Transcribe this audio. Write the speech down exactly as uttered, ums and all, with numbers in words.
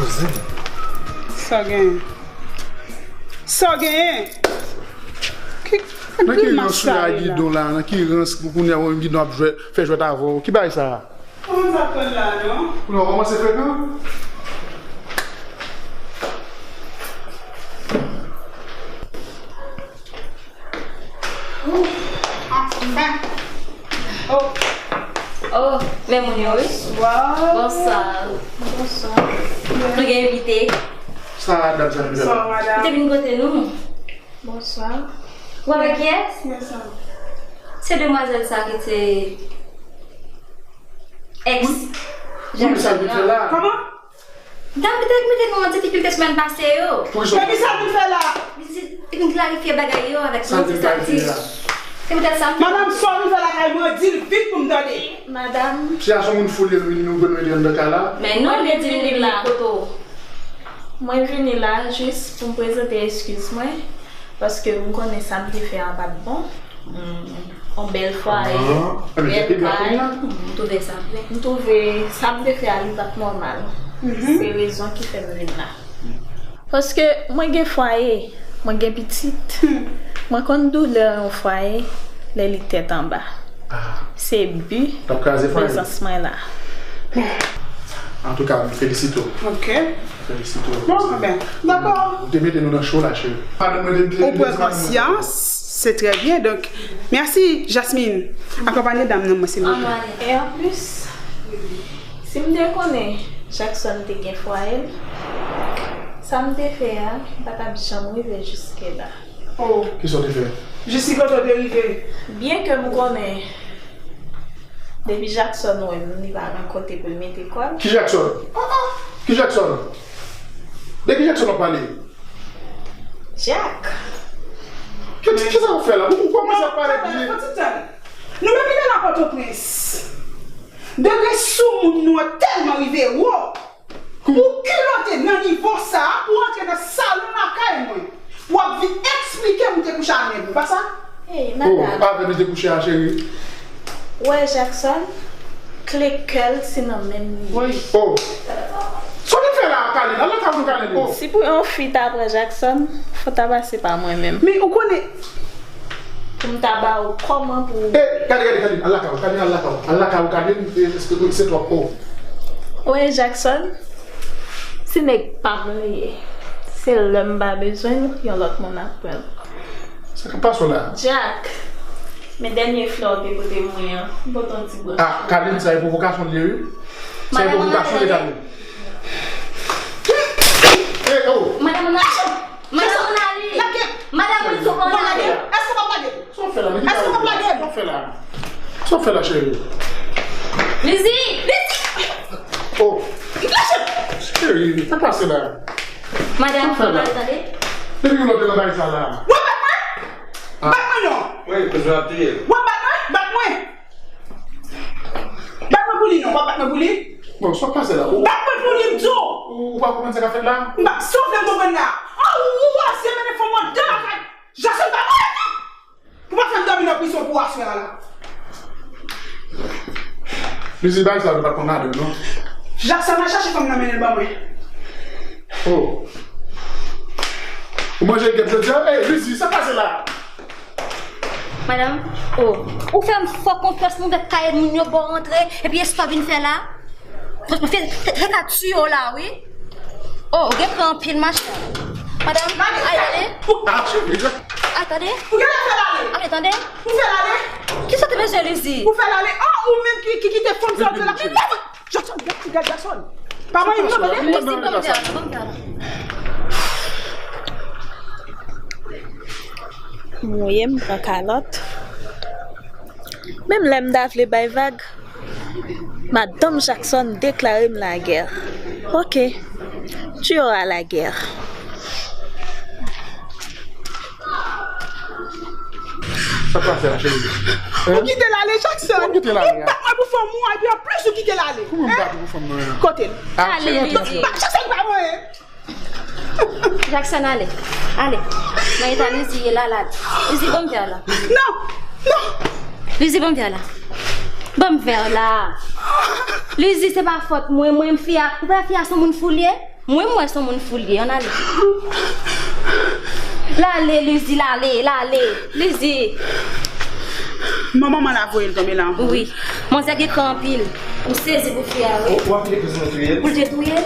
Sa genyen? Sa genyen? Ki, nan ki rans ou ye a gidon la? Nan ki rans pou kounye a ou menm gidon ap jwè, fè jwèt avè w? Ki bagay sa a? Kòman sa pran la, non? Ou nan kòmanse frekan? Ou, ah, m pa. Oh. Oh, men moun yo, wi. Bonswa. Bonswa. Bonswa. Nou gen envite. Sa, dam sa, medam. Bonswa, madam. Ou te vin kote nou? Bonswa. Ou avèk kiyès? Mèsi. Se demwazèl sa ki te ex Jackson nan. Kòman? Dam ki te mete nou an difikilte semèn pase yo. Epi sa l vin fè la? Li di, li vin klarifye bagay yo avèk nou, se sa l di. Se poutèt sa m... Madanm, sa w vin fè lakay mwen, di l vit pou m tande. Madanm. Si a se yon moun fou li ye, nou konn mete anndan kay la. Men non, li di l li vin kote w. Mwen vini la jis pou m prezante eskiz mwen, paske m konnen sa m te fè a pa t bon. Mm, yon bèl fwaye, bèl kay. M twouve sa byen. M twouve sa m te fè a, li pa t nòmal. Se rezon ki fè m vin la. Paske mwen gen fwaye, mwen gen pitit. Mwen konn doulè yon fwaye lè li tèt anba. Se bi prezans mwen la. Antouka, m felisite w. Ok. Felisite w. Bon, ben, dakò. Ou te mete nou nan cho la, cheri. Ou pran konsyans, se trè byen. Donk, mèsi, Jasmine. Akonpanye dam nan, mwen, silvouplè. E anplis, si m te konnen Jackson te gen fwaye l, sa m te fè a, m pa t ap janm rive jiske la. Oh. Kisa w te fè? Jis ki kote w te rive? Byen ke m konnen, depi Jackson wè m, li pa gen kote pou l mete kò l. Ki Jackson? Oh, oh. Ki Jackson? De ki Jackson w ap pale? Jack. Ki, ki, kisa w fè la? Ou, ou kòmanse ap pale byen. Fò ti tande. Nou menm ki nan Pòtoprens, degre soumoun nou an tèlman rive wo. Ou kilote nan nivo sa a pou w antre nan salon lakay mwen pou w ap vin eksplike m ou te kouche ak nèg ou, pa sa? Hey, oh, madam. Avè m li te kouche a, cheri. Ou wè Jackson, kle kè l se nan men m li ye. Oh. Sa w vin fè la a, Kalin? Al lakay ou, Kalin. Oh. Si pou yon fi ta pran Jackson, fò ta pase pa mwen menm. Men ou konnen, pou m ta ba ou kòman pou... Eh, Kalin, Kalin, Kalin, al lakay ou, Kalin, al lakay ou, al lakay ou, Kalin, eh, se, se twòp, oh. Ou wè Jackson, se nèg pa m li ye. Se lè m pa bezwen l, yon lòt moun ap pran l. Sa k ap pase w la? Jack, men dènye flè w te pote mwen an, m pote yon ti branch. Ah, Kalin, sa e pwovokasyon l ye, wi. Sa e pwovokasyon l ye, Kalin. Eh, oh. Madanm, ann ale. Madanm, ann ale. Madanm, ann ale. Èske w p ap lage m? Èske w p ap lage m? Sa w fè la? Èske w p ap lage m? Sa w fè la? Sa w fè la, cheri? Lizzy! Lizzy! Oh! Lizzy! Cheri, sa k pase la? Madanm, ann ale, tande? Depi kilè w te nan bagay sa la? W ap bat mwen? Ah. Bat mwen non! Wi, bezwen ap touye l. W ap bat mwen? Bat mwen! Bat mwen pou li non, w ap bat mwen pou li? Bon, sa k pase la? Bat mwen pou li, m di w! Ou, ou pa konprann sa k ap fèt la? M pa, sa w vle m konprann la? An, ou, ou, ou oze mennen fanm ou anndan lakay Jackson pa mwen non! Pou pa fè m dòmi nan prizon pou aswè a la. Lizzy, bagay sa yo pa t konn ladan non. Jackson al chache fanm nan mennen l ban mwen. Oh. Ou manje gèp jodi a? Ey, Lizzy, sa k pase la? Madanm, oh, ou fè m fò konfyans, m ouvè kay moun yo ba w rantre, epi e sa w vin fè la? Fè, fè, fè ka tiye w la, wi. Oh, ou gen kran anpil, machann. Madanm, ay, tande. Ay, tande. Ou genlè fè l ale. Ale, tande. Ou fè l ale. Kisa w te bezwen, Lizzy? Ou fè l ale. Oh, ou menm ki, ki kite fanm sa yo la. Men Jackson, Jackson, Jackson. Pa mwen, non, tande. Lizzy, ban m vè la, ban m vè la. Mouye m pran kalòt. Menm lè m ta vle bay vag, madanm Jackson deklare m lagè. Ok, tu auras la guerre. Sa k pase la, cheri? Ou kite l ale, Jackson. Ou kite l ale, a? Ou bat mwen pou fanm ou, epi anplis ou kite l ale. Kouman m bat ou pou fanm mwen an? Kote l? Ale, Lizzy. Jackson pa mwen. Jackson, ale. Ale. Nan eta Lizzy ye la, la. Lizzy, ban m vè la. Non! Non! Lizzy, ban m vè la. Ban m vè la. Lizzy, se pa fòt mwen, mwen, m fi a. Ou pa fi a, se yon moun fou li ye? Mwen, m wè se yon moun fou l ye, ann ale. L ale, Lizzy, l ale, l ale. Lizzy. Non, manman la voye l tonbe la ankò. Wi. Manzè gen kran anpil. M sezi pou fi a, wi. Ou ap kite pou l touye l? Pou l te touye l?